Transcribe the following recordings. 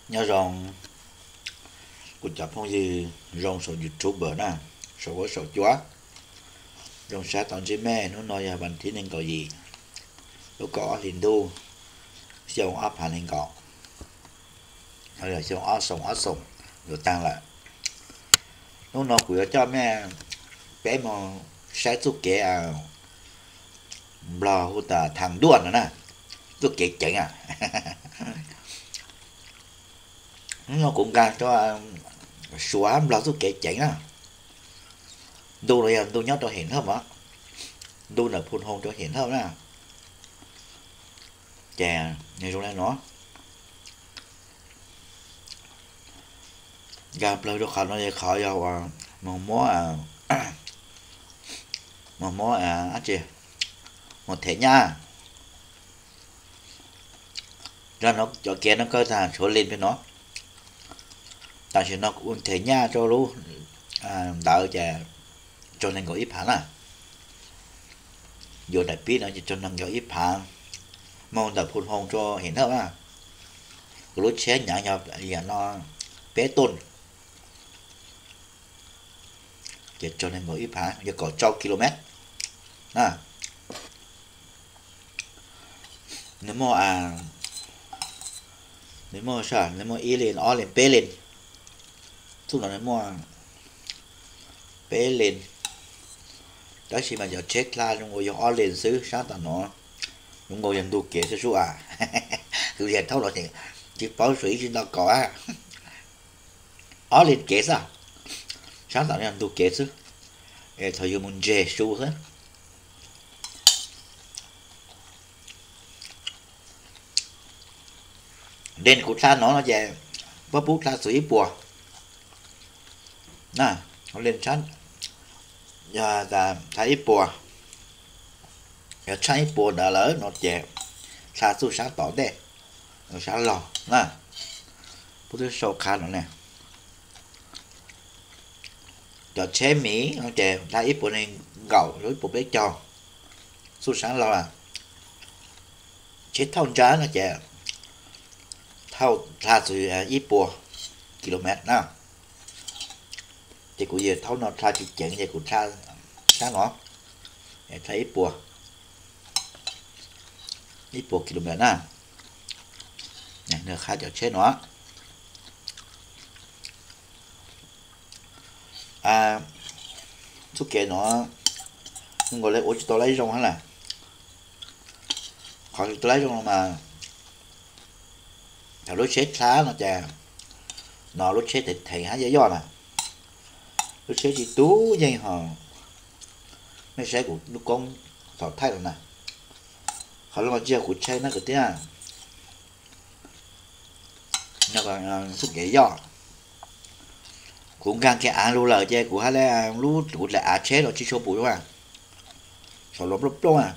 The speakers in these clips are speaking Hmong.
Nyob zoo kuv cov phooj ywg zoo saum YouTube na, saum huab saum cua. Zoo sab tau ntsib mej, hnub no yog vas thib nees nkaum yim, lub kaum ob hlis ntuj, xyoo ob phav nees nkaum, xyoo ob xoom ob xoom yuav tag lawm. Hnub no kuv yuav coj mej peb mus saib txuj kev Nplog hu tas thas duaj no na, txuj kev ceev a. Hnub no kuv nkag rau Suav Nplog txuj kev ceev na. Ntu no yog ntu nyob rau Hem Thawj mas, ntu ntawm Phu Hoo rau Hem Thawj na. Ces nws zoo li no, nkag plawg rau qhov no, qhov yog uas mus muab, mus muab, mus them nyaj. Zog no cov kev no kawg tag tshuav li pem no. Tam sim no kuv them nyaj rau lub ntawd ces raug nees nkaum ib phav na. Yuav daim pib no ces raug nees nkaum ib phav, mus ntawm Phu Hoo rau Hem Thawj na. Kuv lub tsheb nyaav yog yam no peb tuj, ces raug nees nkaum ib phav yog kaum rau kilomev na. Nws muaj, nws muaj, nws muaj ib lees, ob lees, peb lees. Txuj no nws muaj peb lees, tab sis mas cov tsheb dlha zoo nkaus yog ob lees xwb, sab tom no zoo nkaus yog ntug kev xwb sub a. Kuv yam thaub los tsis paub, suav ib tsis nto kaum a, ob lees kev xwb, sab tom no yog ntug kev xwb, es thaum yus mus ntseg su xwb. Lees kuv dlha no no ces puab pub dlha txug ib puas na, lees tshab, yog dlha ib puas, yog tshaj ib puas ntawd lawm no ces dlha txuj sab tom ntej, sab laug na. Puab twb sau qha no ne. Cov tsheb Miv no ces dlha ib puas nees nkaum, ib puas peb caug, txuj sab laug. Tsheb thauj ntsa no ces thauj dlha txug ib puas kilomev na. Ces kuv yog thaub no dlha tsis ceev ces kuv dlha sab no, dlha ib puas, ib puas kilomev na. Nws qha cov tsheb no. Txuj kev no zoo nkaus li ua tsis tau laib zoo hab na. Qhov tsis tau laib zoo no mas thaum lub tsheb dlha no ces no lub tsheb theev theev hab yoj yoj na, lub tsheb tsis tub yeej ho. Mej saib kuv lub koob thaum thaij los na, qhov lub no tsis yog kuv tsheb na kwv tij. Txuj kev yoj, kuv nkag kiag av lug lawm ces kuv hab le lub, kuv dlaim av tsheb los tsis tshua pum zoo, saum los plooj plooj,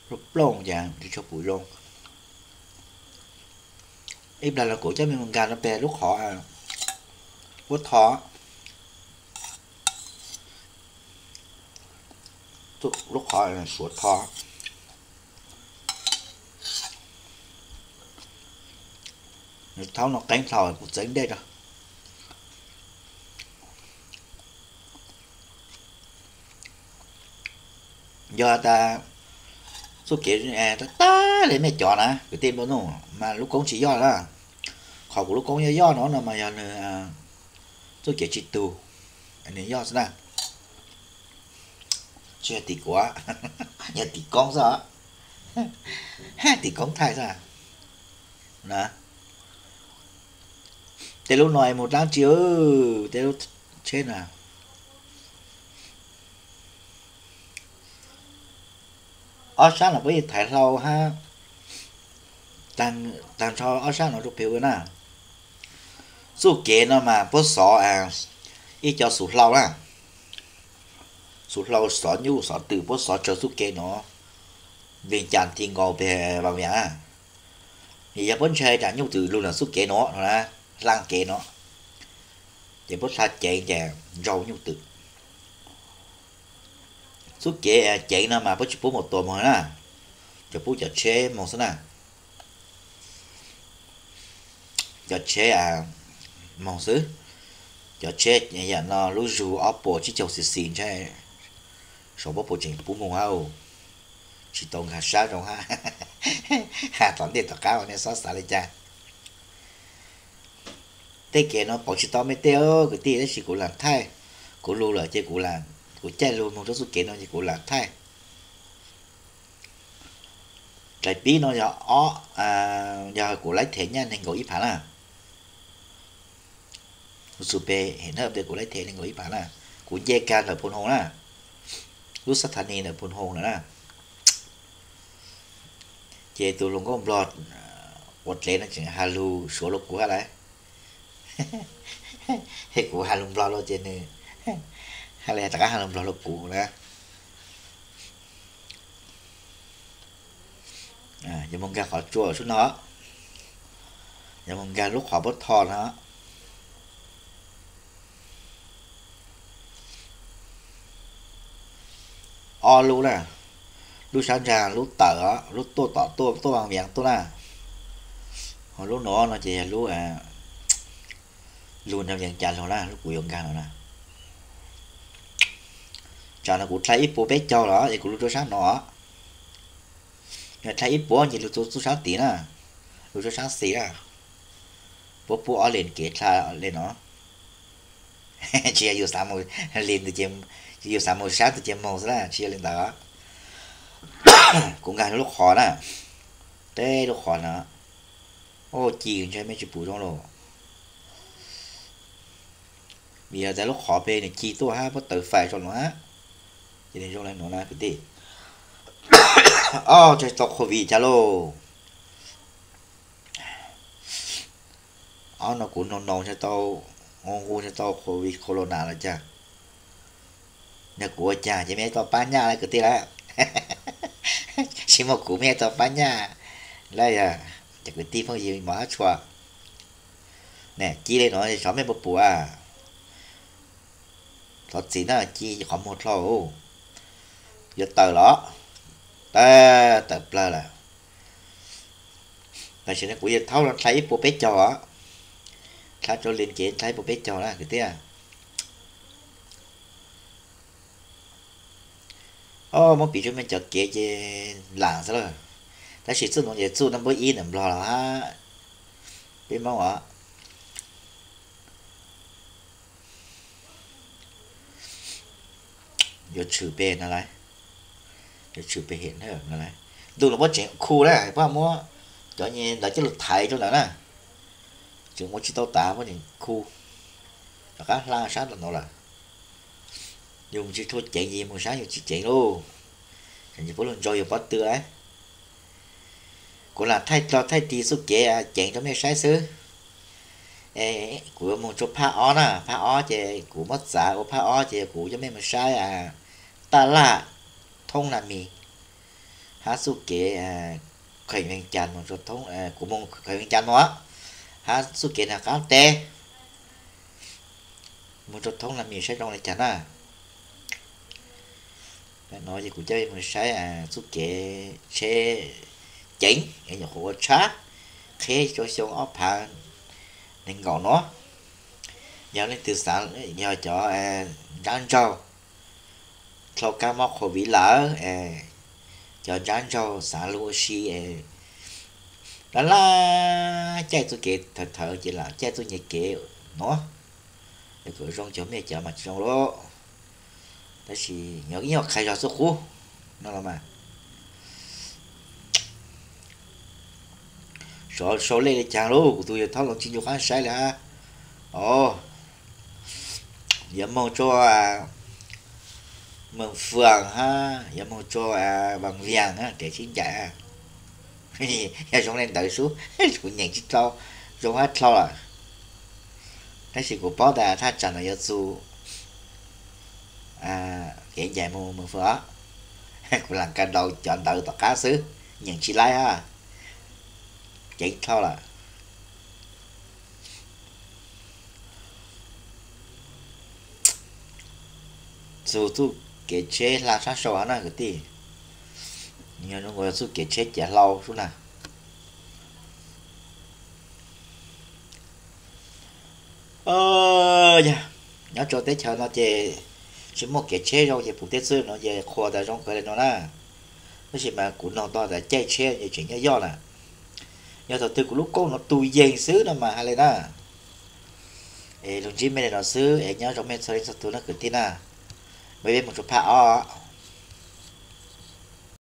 plooj plooj ces tsis tshua pum zoo. Ib plag los kuv coj mej mus nkag rau peg lub qhov Vuab Tho, lub qhov Suav Tho. Nws thaub no qeeb dhau kuv txeeb dej rau. Yog tas txuj kev tag tag li mej cov na kwv tij nplua nuj mas lub koob tsis yoj na. Qhov kuv lub koob yoj yoj no no mas yog nws txuj kev tsis tug, nws yoj xwb na. Tsis yog tim kuv, yog tim koob xwb, tim koob thaij xwb na. Tej lub no mus dlaab tsi, tej lub tsheb na. Ob sab no puab yeej thaiv hlau hab, tag nrho ob sab no rua peg ua na. Txuj kev no mas puab xov ib co xuv hlau na, xuv hlau xov nyuj xov twm puab xov tsawg txuj kev no, Vees Cas ti nkaus peg Vaj Viam na. Yog puab ntshai tas nyuj twm lug lawm txuj kev no no na, dlaab kev no, ces puab dlha ceev ces ntsau nyuj twm. Txuj kev ceev no mas puab tsis pub mus tua moog na, ces pub cov tsheb moog xwb na. cov tsheb moog xwb. Cov tsheb yam no lub zug ob puas tsib caug cc ntshe saum pob puas tseem pub moog hab, tsis tau nkag sab zoo hab. Has tom ntej tom qab nej xob xav li cas. Tej kev no pauv tsis tau mej tej kwv tij, tab sis kuv lam thaij, kuv lug lawm ces kuv caij lug moog rua txuj kev no ces kuv lam thaij. Dlaim pib no yog, yog kuv laib them nyaj neeg nkaum ib phav na. Kuv txug peg hem na, kuv laib them neeg nkaum ib phav na. Kuv nce kag ntawm Phu Hoo na, lub xab tha nis ntawm Phu Hoo na na. Ces tus hluas nkauj Nplog ua dlev no tseem has lug Suav rua kuv hab lawm. Kuv has lug Nplog rua ces nws hab li rov qab has lug Nplog rua kuv na. Yuav moog nkag qhov tsua sub no, yuav moog nkag lub qhov puab tho no. Ob lub na, lub sab nraag lub tawm os, lub tuaj tom tuaj tuaj Vaj Vias tuaj na. Ho lub nuav no ces yog lub lug nraag Vias Cas lug na, lub kuv yuav nkag no na. Tsam no kuv dlha ib puas peb caug los es kuv lug rua sab no. Yog dlha ib puas ces lug rua txuj sab tid na, lug rua sab xis na. Puab pub ob len kev dlha le no. Tsis yog yus xav mus li ntawd, yus xav mus sab ntawd ces moog xwb na, tsis yog li ntawd. Kuv nkag lub qhov na, peb lub qhov no. Au, ci ntshe mej tsis pum zoo lawm. Vim yog tas lub qhov peg nws ci tuaj hab puab tawv fais rau no hab, ces nws zoo le nuav na kwv tij. Au, ntshe tau COVID cas lauj. Ob no kuv noog noog ntshe tau, nqus ntshe tau COVID corona los cas. Yog kuv ua cas ces mej tau pab nyaj lawm kwv tij lawm. Tsis muaj kuv mej tau pab nyaj lawm yog cov kwv tij phooj ywg mog hab tshua. Ci le nuav xyov mej puas pum. Thov txim na, ci qhov muag dlhau. Yuav tawm los? Tawm, tawm plawg lawm. Tam sim no kuv yuav thaub no dlha ib puas peb caug os. Dlha rau li kev dlha ib puas peb caug na kwv tij. Au, muab piv rua mej cov kev ces lam xwb lawm. Tab sis txuj nuav ces txuj nab npawb ib ntawm Nplog los hab peb Moob os. Yuav tshwm peg no lawm, yuav tshwm peg hem no lawm. Ntu no puab tseem khu na, puab muab cov ntawd coj lug thaiv rau ntawd na. Tseem ua tsis tau tas puab tseem khu rov qab hla sab ntawm no lawm. Yus tsis tshua ceev ces yus mus saib yus tsis ceev lauj. Tseem tsis pub lug ntsaug yus pob tw lawm. Kuv lam thaij dlog thaij tig txuj kev ceev rau mej saib xwb. Kuv yuav moog rua phaj ob na, phaj ob ces kuv muab txav ua phaj ob ces kuv coj mej mus saib Taj Laj, Thoob Na Mis, hab txuj kev Kheem Vees Cas, kuv moog Kheem Vees Cas no, hab txuj kev Nag Qaab Teb moog rua Thoob Na Mis saib zoo le caag na. No ces kuv coj mej mus saib txuj kev tsheb ceev, nyuam qhuav ua tshab, qheb rua xyoo ob phav nees nkaum no. Yog leej twg xaav, yog cov ntsab ntsaug, dlhau kab mob COVID lawm, cov ntsab ntsaug xaav lug ua si, laj laj caij txuj kev thawv thawv ces lam caij txuj nyuag kev nuav, es kom zoo cov mej cov mas tsis zoo lauj. Tab sis yog ib nyuag qhais zog txuj qub no los mas sau lej li caag lauj, kuv tug yawg thaub los tsis ncu qaab saib li hab. Os, yuav moog rua Mees Fwm hab yuav moog rua Vas Vias kev sib ncaim. Yog zoo le ntawd sub, kuv nyeem tsis tau, zoo hab dlhau lawm. Tab sis kuv paub tas thaj tsam no yuav txug kev ncaim moog Mees Fwm os. Kuv lam kag daus cov ntawv tom qab xwb, nyeem tsis laib hab, ceev dlhau lawm. Txug txuj kev tsheb hla sab sau hab na kwv tij. Yog zoo nkaus yog txuj kev tsheb ciav hlau sub na. Yog nyob rau teb chaws no ces tsis muaj kev tsheb zoo ces puv teb txwb no ces qhuas tas zoo kawg li no na. Tab sis mas kuv nug tau tas caij tsheb ces tseem nyob yoj na. Yog thaum twg kuv lub koob no tu yees xwb no mas hais li na. Es lug ntsib mej li no xwb es nyob zoo mej txhua leej txhua tug na kwv tij na. Peb mus rau phaj ob.